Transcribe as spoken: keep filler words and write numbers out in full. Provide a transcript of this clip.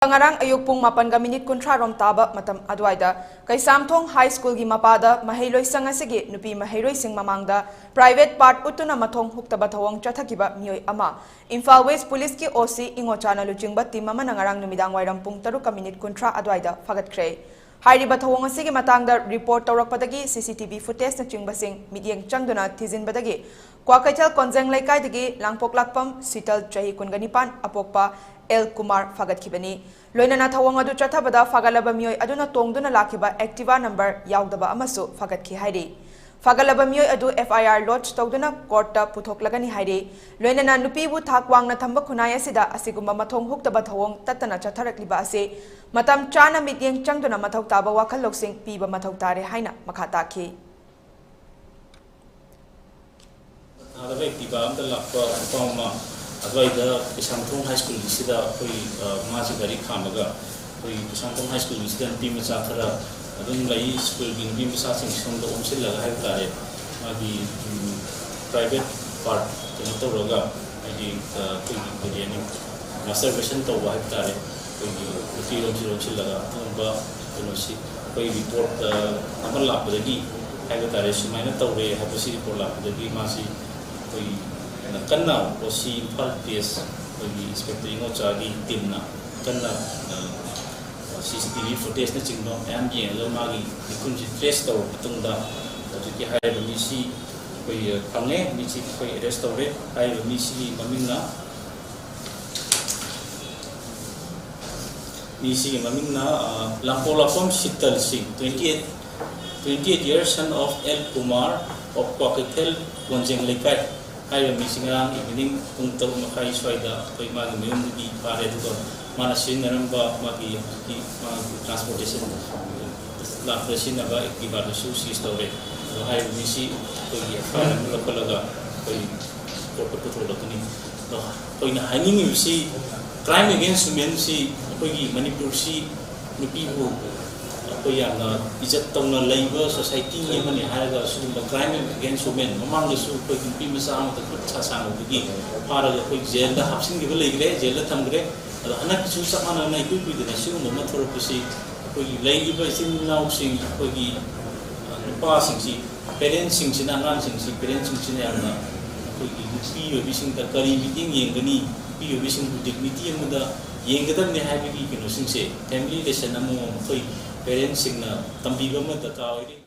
ꯉꯔꯥꯡ ꯑꯌꯨꯛ ꯄꯨꯡ ꯃꯥꯄꯟꯒ ꯃꯤꯅꯤꯠ ꯀꯨꯟꯊ꯭ꯔꯥ ꯔꯣꯝ ꯇꯥꯕ ꯃꯇꯝ ꯑꯗꯨꯋꯥꯏꯗ ꯀꯩꯁꯥꯝꯊꯣꯡ ꯍꯥꯏ ꯁ꯭ꯀꯨꯜꯒꯤ ꯃꯄꯥꯗ ꯃꯍꯩꯂꯣꯏꯁꯪ ꯑꯁꯤꯒꯤ ꯅꯨꯄꯤ ꯃꯍꯩꯔꯣꯏꯁꯤꯡ ꯃꯃꯥꯡꯗ private part ꯎꯠꯇꯨꯅ ꯃꯊꯣꯡ ꯍꯨꯛꯇꯕ ꯊꯧꯑꯣꯡ ꯆꯠꯊꯈꯤꯕ ꯃꯤꯑꯣꯏ ꯑꯃ ꯏꯝꯐꯥꯜ West Police ꯀꯤ O C ꯏꯉꯣꯆꯥꯅ ꯂꯨꯆꯤꯡꯕ team ꯑꯃꯅ ꯉꯔꯥꯡ ꯅꯨꯃꯤꯗꯥꯡ ꯋꯥꯏꯔꯝ ꯄꯨꯡ ꯇꯔꯨꯛꯀ ꯃꯤꯅꯤꯠ ꯀꯨꯟꯊ꯭ꯔꯥ ꯑꯗꯨꯋꯥꯏꯗ ꯐꯥꯒꯠꯈ꯭ꯔꯦ꯫ ꯍꯥꯏꯔꯤꯕ ꯊꯧꯑꯣꯡ ꯑꯁꯤꯒꯤ ꯃꯇꯥꯡꯗ report ꯇꯧꯔꯛꯄꯗꯒꯤ C C T V footage ꯅꯆꯤꯡꯕꯁꯤꯡ ꯃꯤꯠꯌꯦꯡ ꯆꯪꯗꯨꯅ ꯊꯤꯖꯤꯟꯕꯗꯒꯤ ꯀ꯭ꯋꯥꯀꯩꯊꯦꯜ ꯀꯣꯟꯖꯦꯡ ꯂꯩꯀꯥꯏꯗꯒꯤ ꯂꯥꯡꯄꯣꯛꯂꯥꯛꯄꯝ ꯁꯤꯇꯜ, ꯆꯍꯤ ꯀꯨꯟꯒ ꯅꯤꯄꯥꯟ, ꯑꯄꯣꯛꯄ ꯑꯦꯜ ꯀꯨꯃꯥꯔ ꯐꯥꯒꯠꯈꯤꯕꯅꯤ꯫ ꯂꯣꯏꯅꯅ ꯊꯧꯑꯣꯡ ꯑꯗꯨ ꯆꯠꯊꯕꯗ ꯐꯥꯒꯠꯂꯕ ꯃꯤꯑꯣꯏ ꯑꯗꯨꯅ ꯇꯣꯡꯗꯨꯅ ꯂꯥꯛꯈꯤꯕ Activa number ꯌꯥꯎꯗꯕ ꯑꯃꯁꯨ ꯐꯥꯒꯠꯈꯤ ꯍꯥꯏꯔꯤ꯫ ꯐꯥꯒꯠꯂꯕ ꯃꯤꯑꯣꯏ ꯑꯗꯨ F I R lodge ꯇꯧꯗꯨꯅ court ꯇ ꯄꯨꯊꯣꯛꯂꯒꯅꯤ ꯍꯥꯏꯔꯤ꯫ ꯂꯣꯏꯅꯅ ꯅꯨꯄꯤꯕꯨ ꯊꯥꯛ ꯋꯥꯡꯅ ꯊꯝꯕ ꯈꯨꯟꯅꯥꯏ ꯑꯁꯤꯗ ꯑꯁꯤꯒꯨꯝꯕ ꯃꯊꯣꯡ ꯍꯨꯛꯇꯕ ꯊꯧꯑꯣꯡ ꯇꯠꯇꯅ ꯆꯠꯊꯔꯛꯂꯤꯕ ꯑꯁꯤ ꯃꯇꯝ ꯆꯥꯅ ꯃꯤꯠꯌꯦꯡ ꯆꯪꯗꯨꯅ ꯃꯊꯧ ꯇꯥꯕ ꯋꯥꯈꯜ ꯂꯧꯁꯤꯡ ꯄꯤꯕ ꯃꯊꯧ ꯇꯥꯔꯦ ꯍꯥꯏꯅ ꯃꯈꯥ ꯇꯥꯈꯤ꯫ ꯊꯥꯗꯕ Activa ꯑꯝꯗ ꯂꯥꯛꯄ ꯅꯨꯄꯥ ꯑꯃ ꯑꯗꯨꯋꯥꯏꯗ ꯀꯩꯁꯥꯝꯊꯣꯡ ꯍꯥꯏ ꯁ꯭ꯀꯨꯜꯒꯤꯁꯤꯗ ꯑꯩꯈꯣꯏ, ꯑ, ꯃꯥꯁꯦ ꯒꯥꯔꯤ ꯈꯥꯝꯃꯒ ꯑꯩꯈꯣꯏ ꯀꯩꯁꯥꯝꯊꯣꯡ ꯍꯥꯏ ꯁ꯭ꯀꯨꯜꯒꯤꯁꯤꯗ ꯅꯨꯄꯤ ꯃꯆꯥ ꯈꯔ ꯑꯗꯨꯝ ꯂꯩ, ꯁ꯭ꯀꯨꯜꯒꯤ ꯅꯨꯄꯤ ꯃꯆꯥꯁꯤꯡ ꯁꯣꯝꯗ ꯑꯣꯝꯁꯤꯜꯂꯒ ꯍꯥꯏꯕ ꯇꯥꯔꯦ, ꯃꯥꯒꯤ, ꯎꯝ, private part ꯀꯩꯅꯣ ꯇꯧꯔꯒ, ꯍꯥꯏꯗꯤ, ꯑ, ꯑꯩꯈꯣꯏꯒꯤ ꯀꯔꯤ ꯍꯥꯏꯅꯤ, masturbation ꯇꯧꯕ ꯍꯥꯏꯕ ꯇꯥꯔꯦ, ꯑꯩꯈꯣꯏꯒꯤ ꯅꯨꯄꯤꯔꯣꯝꯁꯤ ꯑꯣꯝꯁꯤꯜꯂꯒ ꯑꯗꯨꯒꯨꯝꯕ ꯀꯩꯅꯣꯁꯤ ꯑꯩꯈꯣꯏ report, ꯑ, ꯑꯃ ꯂꯥꯛꯄꯗꯒꯤ ꯍꯥꯏꯕ ꯇꯥꯔꯦ, ꯁꯨꯃꯥꯏꯅ ꯇꯧꯔꯦ ꯍꯥꯏꯕꯁꯤ report ꯂꯥꯛꯄꯗꯒꯤ ꯃꯥꯁꯤ ꯑꯩꯈꯣꯏ ꯀꯟꯅ O C Imphal P S ꯑꯩꯈꯣꯏꯒꯤ Inspector ꯏꯉꯣꯆꯥꯒꯤ team ꯅ ꯀꯟꯅ, ꯑ, C C T V footage ꯅꯆꯤꯡꯕ ꯃꯌꯥꯝ ꯌꯦꯡꯉꯒ ꯃꯥꯒꯤ ꯃꯤꯈꯨꯟꯁꯤ trace ꯇꯧꯔꯕ ꯃꯇꯨꯡꯗ ꯍꯧꯖꯤꯛꯀꯤ ꯍꯥꯏꯔꯤꯕ ꯃꯤꯁꯤ ꯑꯩꯈꯣꯏ ꯐꯪꯉꯦ, ꯃꯤꯁꯤ ꯑꯩꯈꯣꯏ arrest ꯇꯧꯔꯦ꯫ ꯍꯥꯏꯔꯤꯕ ꯃꯤꯁꯤꯒꯤ ꯃꯃꯤꯡꯅ ꯃꯤꯁꯤꯒꯤ ꯃꯃꯤꯡꯅ, ꯑ, ꯂꯥꯡꯄꯣꯛꯂꯥꯛꯄꯝ ꯁꯤꯇꯜ ꯁꯤꯡ, twenty eight, twenty eight years, son of L Kumar of Kwakeithel ꯀꯣꯟꯖꯦꯡ ꯂꯩꯀꯥꯏ꯫ ꯍꯥꯏꯔꯤꯕ ꯃꯤꯁꯤ ꯉꯔꯥꯡ evening ꯄꯨꯡ ꯇꯔꯨꯛ ꯃꯈꯥꯏ ꯁ꯭ꯋꯥꯏꯗ ꯑꯩꯈꯣꯏ ꯃꯥꯒꯤ ꯃꯌꯨꯝꯗꯒꯤ ꯐꯥꯔꯦ, ꯑꯗꯨꯒ ꯃꯥꯅ ꯁꯤꯖꯤꯟꯅꯔꯝꯕ ꯃꯥꯒꯤ ꯍꯧꯖꯤꯛꯀꯤ ꯃꯥꯒꯤ transportation ꯂꯥꯛꯄꯗ ꯁꯤꯖꯤꯟꯅꯕ Activa ꯗꯨꯁꯨ seize ꯇꯧꯔꯦ꯫ ꯑꯗꯣ ꯍꯥꯏꯔꯤꯕ ꯃꯤꯁꯤ ꯑꯩꯈꯣꯏꯒꯤ F I R ꯑꯃ ꯂꯧꯈꯠꯂꯒ ꯑꯩꯈꯣꯏ court ꯇ ꯄꯨꯊꯣꯛꯂꯛꯀꯅꯤ꯫ ꯑꯗꯣ ꯑꯩꯈꯣꯏꯅ ꯍꯥꯏꯅꯤꯡꯉꯤꯕꯁꯤ, crime against women ꯁꯤ ꯑꯩꯈꯣꯏꯒꯤ ꯃꯅꯤꯄꯨꯔꯁꯤ ꯅꯨꯄꯤꯕꯨ ꯑꯩꯈꯣꯏ ꯌꯥꯝꯅ ꯏꯖꯠ ꯇꯧꯅ ꯂꯩꯕ society ꯑꯃꯅꯤ ꯍꯥꯏꯔꯒ, ꯁꯤꯒꯨꯝꯕ crime against women ꯃꯃꯥꯡꯗꯁꯨ ꯑꯩꯈꯣꯏ ꯅꯨꯄꯤ ꯃꯆꯥ ꯑꯃꯗ ꯈꯨꯠ ꯁꯥ ꯁꯥꯡꯕꯗꯒꯤ ꯐꯥꯔꯒ ꯑꯩꯈꯣꯏ jail ꯗ ꯍꯥꯞꯆꯤꯟꯈꯤꯕ ꯂꯩꯈ꯭ꯔꯦ, jail ꯗ ꯊꯝꯈ꯭ꯔꯦ꯫ ꯑꯗꯣ ꯍꯟꯗꯛꯀꯤꯁꯨ ꯆꯞ ꯃꯥꯟꯅꯅ ꯏꯀꯨꯏ ꯀꯨꯏꯗꯅ ꯁꯤꯒꯨꯝꯕ ꯑꯃ ꯊꯣꯛꯂꯛꯄꯁꯤ ꯑꯩꯈꯣꯏꯒꯤ ꯂꯩꯔꯤꯕ ꯏꯆꯤꯟ ꯏꯅꯥꯎꯁꯤꯡ, ꯑꯩꯈꯣꯏꯒꯤ, ꯑ, ꯅꯨꯄꯥꯁꯤꯡꯁꯤ, ꯄꯦꯔꯦꯟꯁꯁꯤꯡꯁꯤꯅ, ꯑꯉꯥꯡꯁꯤꯡꯁꯤ, ꯄꯦꯔꯦꯟꯁꯁꯤꯡꯁꯤꯅ ꯌꯥꯝꯅ ꯑꯩꯈꯣꯏꯒꯤ ꯅꯨꯄꯤ ꯑꯣꯏꯕꯤꯁꯤꯡꯗ ꯀꯔꯤ ꯃꯤꯠꯌꯦꯡ ꯌꯦꯡꯒꯅꯤ, ꯅꯨꯄꯤ ꯑꯣꯏꯕꯤꯁꯤꯡꯕꯨ ꯗꯤꯒꯅꯤꯇꯤ ꯑꯃꯗ ꯌꯦꯡꯒꯗꯕꯅꯤ ꯍꯥꯏꯕꯒꯤ ꯀꯩꯅꯣꯁꯤꯡꯁꯦ, ꯐꯦꯃꯤꯂꯤ ꯂꯦꯁꯟ ꯑꯃꯃꯝ ꯑꯩꯈꯣꯏ ꯄꯦꯔꯦꯟꯁꯁꯤꯡꯅ ꯇꯝꯕꯤꯕ ꯑꯃ ꯗꯔꯀꯥꯔ ꯑꯣꯏꯔꯤ꯫